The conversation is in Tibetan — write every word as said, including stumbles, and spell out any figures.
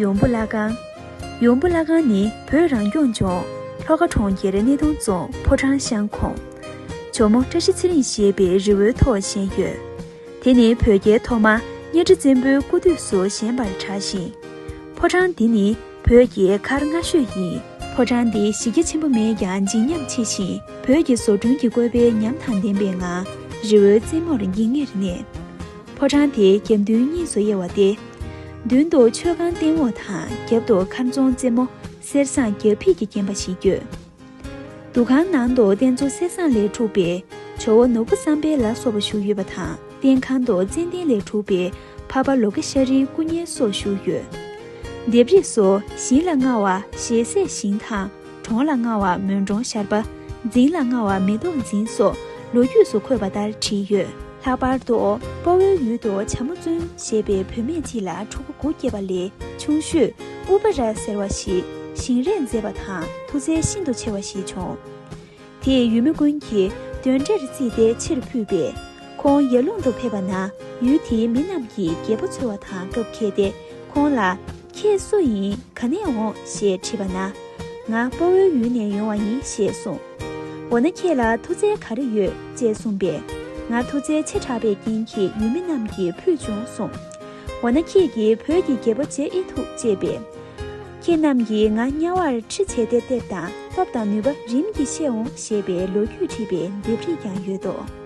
ཡོང་སྦུག་ལྷ་ཁང་། ཡོང་སྦུག་ལྷ་ཁང་ནི་བོད་རང་སྐྱོང་ལྗོངས་ལྷོ་ཁ་གྲོང་ཁྱེར་སྣེ་གདོང་རྫོང་ཕོ་བྲང་ཤང་ཁོངས། ཇོ་མོ་བཀྲ་ཤིས་ཚེ་རིང་ཞེས་པའི་རི་བོའི་ཐོག་བཞེངས་ཡོད། དེ་ནི་བོད་རྒྱལ་ཐོག་མ་གཉའ་ཁྲི་བཙན་པོའི་སྐུ་དུས་སུ་བཞེངས་པར་གྲགས་ཤིང་། ཕོ་བྲང་འདི་ནི་བོད་ཀྱི་མཁར་སྔ་ཤོས་ཡིན། ཕོ་བྲང་འདི་གཞི་རྒྱ་ཆེན་པོ་མེད་ཀྱང་བརྗིད་ཉམས་ཆེ་ཞིང་། བོད་ཀྱི་བཟོ་སྐྲུན་གྱི་བཀོད་པའི་ཉམས་དང་ལྡན་པའི་ངང་རི་བོའི་རྩེ་མོར་ངེས་ངེར་གནས། ཕོ་བྲང་དེ་རྒྱབ་མདུན་གཉིས་སུ་དབྱེ་བ་སྟེ། མདུན་དུ་མཆོད་ཁང་ལྟེ་འོག་དང་རྒྱབ་ཏུ་མཁར་རྫོང་རྩེ་མོ་གསེར་ཟངས་རྒྱ་ཕིབས་ཀྱིས་བརྒྱན་པ་ཞིག་ཡོད། འདུ་ཁང་ནང་དུ་རྟེན་གཙོ་གསེར་ཟངས་ལས་གྲུབ་པའི་ཇོ་བོ་ནོར་བུ་བསམ་འཕེལ་ལ་སོགས་པ་བཞུགས་ཡོད་པ་དང་། རྟེན་ཁང་དུ་ཙན་དན་ལས་གྲུབ་པའི་འཕགས་པ་ལོ་ཀེ་ཤྭ་རིའི་སྐུ་བརྙན་སོགས་བཞུགས་ཡོད། ལྡེབས་རིས་སུ་ཞིང་ལ་མངའ་བ་ཞེས་སྲས་ཞིང་དང་། གྲོང་ལ་མངའ་བ་མོན་གྲོང་ཤར་པ། རྫིང་ལ་མངའ་བ་མེ་ཏོག་རྫིང་སོགས་ལོ་རྒྱུས་སུ་འཁོད་པ་ལྟར་བྲིས་ཡོད། ལྷག་པར་དུ་དཔའ་བོའི་ཡུལ་དུ་བྱ་མོ་བཙུན་ཞེས་པའི་བུད་མེད་ཅིག་ལ་ཕྲུ་གུ་དགུ་སྐྱེས་པ་ལས་ཆུང་ཤོས་ཨུ་པ་ར་ཟེར་བ་ཞིག་ཞིང་རས་མཛད་པ་དང་མཐུ་རྩལ་ཤིན་ཏུ་ཆེ་བ་ཞིག་བྱུང་། དེས་ཡུལ་མི་ཀུན་གྱིས་གདོན་འདྲེར་བརྩིས་ཏེ་ཕྱིར་ཕུད་པས། ཁོང་ཡར་ཀླུང་དུ་ཕེབས་པ་ན་ཡུལ་དེའི་མི་རྣམས་ཀྱིས་རྒྱལ་པོ་འཚོལ་བ་དང་སྐབས་འཁེལ་ཏེ་ཁོང་ལ། ཁྱེད་སུ་ཡིན། ག་ནས་འོངས་ཞེས་དྲིས་པ་ན། ང་དཔའ་བོའི་ཡུལ་ནས་ཡོང་བ་ཡིན་ཞེས་གསུངས། འོ་ན་ཁྱེད་ལ་མཐུ་རྩལ་ག་རེ་ཡོད་ཅེས་གསུངས་པས། ང་མཐུ་རྩལ་ཆེ་དྲགས་པའི་རྐྱེན་གྱིས་ཡུལ་མི་རྣམས་ཀྱིས་ཕུད་བྱུང་གསུངས། འོ་ན་ཁྱེད་ཀྱིས་བོད་ཀྱི་རྒྱལ་པོ་མཇལ་ཨེ་ཐུབ་ཅེས་པས། ཁྱེད་རྣམས་ཀྱིས་ང་དམྱལ་བར་ཁྲི་བྱས་ཏེ་གཏེར་དང་སྟོབས་དང་ནུས་པ་རིམ་གྱིས་ཤེས་འོང་ཞེས་པའི་ལོ་རྒྱུས་བྲིས་པའི་ལྡེབས་རིས་ཀྱང་ཡོད་དོ།